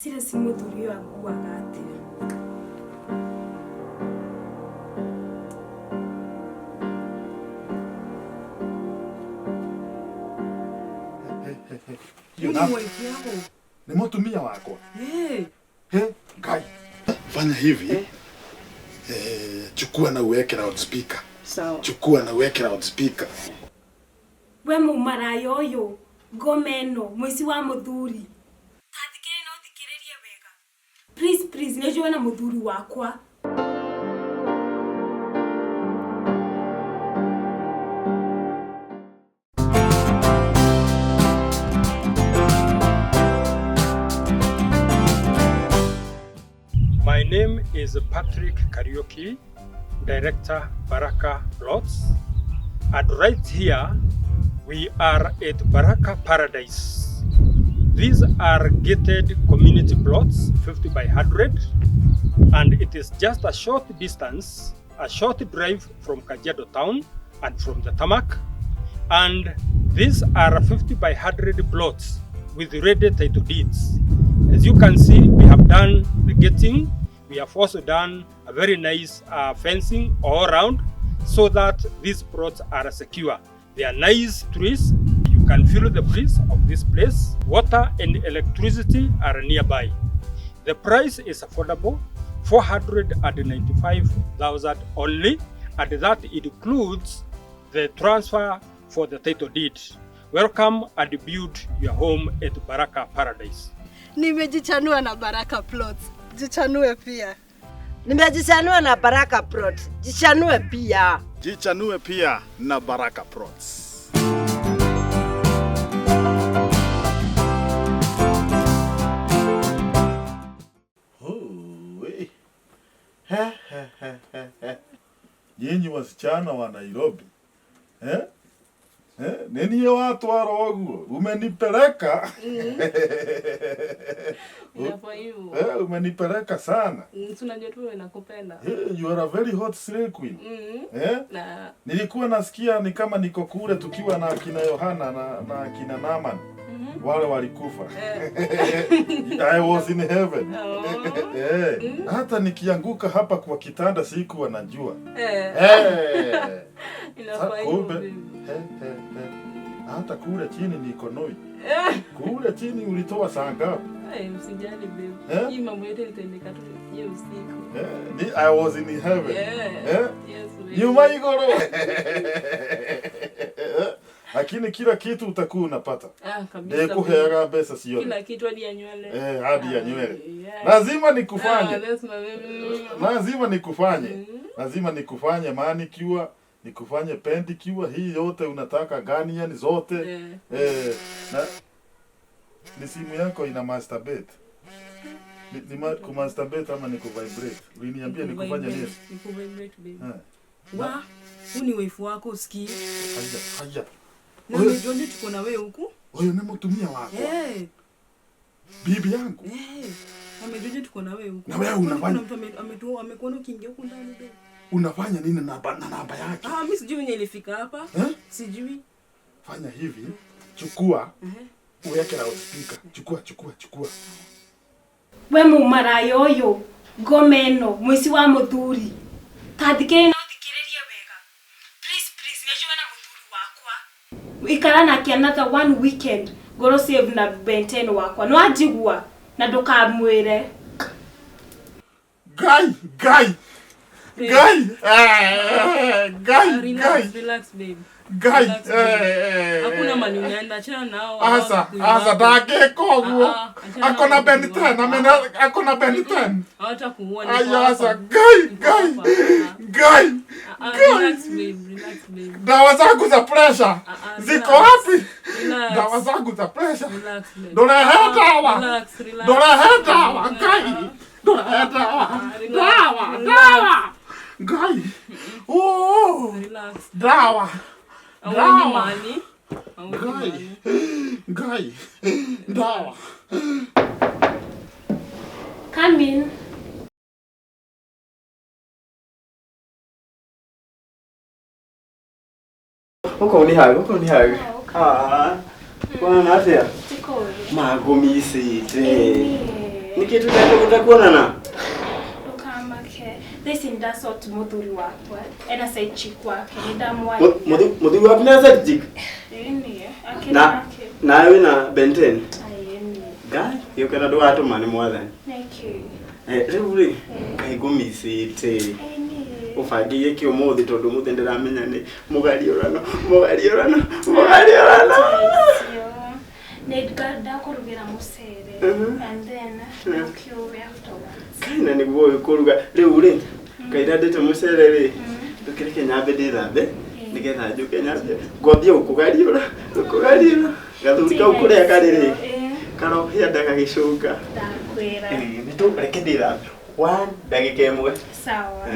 Silas mũthuri ũyũ akuaga atĩa? Hiyo Huyu ni namba wife yako. ni mutumia wakwa. Eh. He, Ngai. Fanya hivi. Eh, chukua na uweke loudspeaker. Sawa. Chukua na uweke loudspeaker. We mũmaraya ũyũ ngoma ĩno mũici wa mũthuri ta thikĩrĩria na ũthikĩrĩrie wega please please nĩ njũĩ na mũthuri wakwa. My name is Patrick Kariuki, Director Baraka Plots. And right here, we are at Baraka Paradise. These are gated community plots, 50 by 100, and it is just a short distance, a short drive from Kajiado town and from the tarmac. And these are 50 by 100 plots with ready title deeds. As you can see, we have done the gating. We have also done a very nice fencing all around so that these plots are secure. They are nice trees. You can feel the breeze of this place. Water and electricity are nearby. The price is affordable, 495,000 only, and that includes the transfer for the title deed. Welcome and build your home at Baraka Paradise. Nimejichanua na Baraka Plots. Jichanue pia. Nimejichanua na Baraka Plots. Jichanue pia. Jichanue pia na Baraka Plots. Oh, eh. He, he, he, he, he. Nyinyi wasichana wa Nairobi. Eh? Eh? Nini watwara ũguo? Umenipeleka. Inafaa hivyo. Eh, umenipeleka sana. Si unajua tu wewe nakupenda. Eh, you are a very hot slay queen. Eh? Na Nilikuwa nasikia ni kama niko kule tukiwa na akina Yohana na akina Naman. Wale walikufa. I was in heaven. Oh. Eh, hata nikianguka hapa kwa kitanda sikuwa najua. Eh, Eh. inafaa hivyo Kumbe. baby. Eh, eh, eh. Hata kule chini niko noi. Kule chini ulitoa saa ngapi? Eh, usijali baby. Eh? Hii mambo yote litendeka tu hiyo usiku. Eh, I was in heaven. Eh. Eh? Yes, baby. Nyuma igoro. Lakini kila kitu utakuwa unapata. Ah, kabisa. baby. Ndikuheaga mbeca ciothe. Kila kitu hadi ya nywele. Eh, hadi ya nywele. Yeah. Lazima nikufanye. Ah, that's my baby. Lazima nikufanye. Lazima nikufanye manicure, nikufanye pedicure, hii yote unataka gani yani zote. Eh. Eh, na ni simu yako ina masturbate. Ni kumasturbate ama ni kuvibrate? Uliniambia nikufanye nini? Nikuvibrate baby. Eh. Wa, huyu ni wife wako usikii. Haya, haya. Na Huyu- umejua ndio tuko na wewe huku. Huyu ni mtumia wako. Eh. Bibi yangu. Eh. Amejua tuko na wewe huku. Na wewe Kwani unafanya- kuna mtu amekuona ukiingia huku ndani babe? Unafanya nini na namba yake? Ah, mimi sijui venye ilifika hapa. Eh? Sijui. Fanya hivi, chukua uweke loudspeaker. Chukua, chukua, chukua. We mũmaraya ũyũ ngoma ĩno mũici wa mũthuri ta thikĩrĩria na ũthikĩrĩrie wega please please nĩ njũĩ na mũthuri wakwa ikara nake another one weekend ngorwo save na Ben 10 wakwa no anjigua na ndũkamwĩre. Guy, guy. Guy. Eh, guy, Ah, relax, guy. relax babe. Guy. Relax, babe. Eh. Hakuna mali unaenda, achana nao. Asa, Hawatakujua. asa ndangĩka ũguo. Ah, ah, achana Akona nao Ben wakujua. 10, amena akona Ben 10. Hawatakuua, niko Aya, asa, hapa. guy, Niko guy. hapa. Ah, Guy. ah, Guy. relax babe, relax babe. Dawa zangu za pressure Ah, ah, ziko relax. wapi? Relax. Dawa zangu za pressure. Relax babe. Ndũrehe Ah, dawa. Relax, relax. Ndũrehe dawa, Ah, Ngai. Ndũrehe dawa. Ah, relax, Dawa, relax. dawa. Ngai. Oh, Relax. dawa. Hauendi Dawa. mahali. Hauendi Ngai. mahali. Ngai. Dawa. Come in. Huko ni hau, huko ni hau. Ah. Kwana atia? Magũmicĩte. Niki tutakuonana. Ndukamake. Thaici ndasort muthuri wakwa. Ena side chick wake. Nindamwaria. Muthuri waku nĩ side chick? Ĩni. Akĩrĩ Na nake. nawe wĩna Ben 10. Ĩni. Ngai, gĩũkena ndũgatũma nĩ mwathani. Nĩkĩ? Rĩu rĩ, kaĩ ngũmicĩte. Ĩni. Ũbangĩire kĩ ũmũthĩ tondũ ũmũthĩ ndĩramenya nĩ mũgariũrano, mũgariũrano, mũgariũrano. Nĩ ndakũrugĩra mũcere and then ũkĩũwe afterwards. Kaĩ na nĩguo ũĩ kũruga. Rĩu rĩ, kaira ndĩte mũcere rĩ, ndũkĩreke nyambe ndĩthambe nĩgetha njũke nyambe ngwambie gũkũgariũra, gũkũgariũra. Gathuri kau kũrĩa karĩ rĩ, karohĩa nda gagĩcũnga. Ndakwĩra. Nĩ tũ reke ndĩthambe. One ndagĩka ĩmwe. Sawa.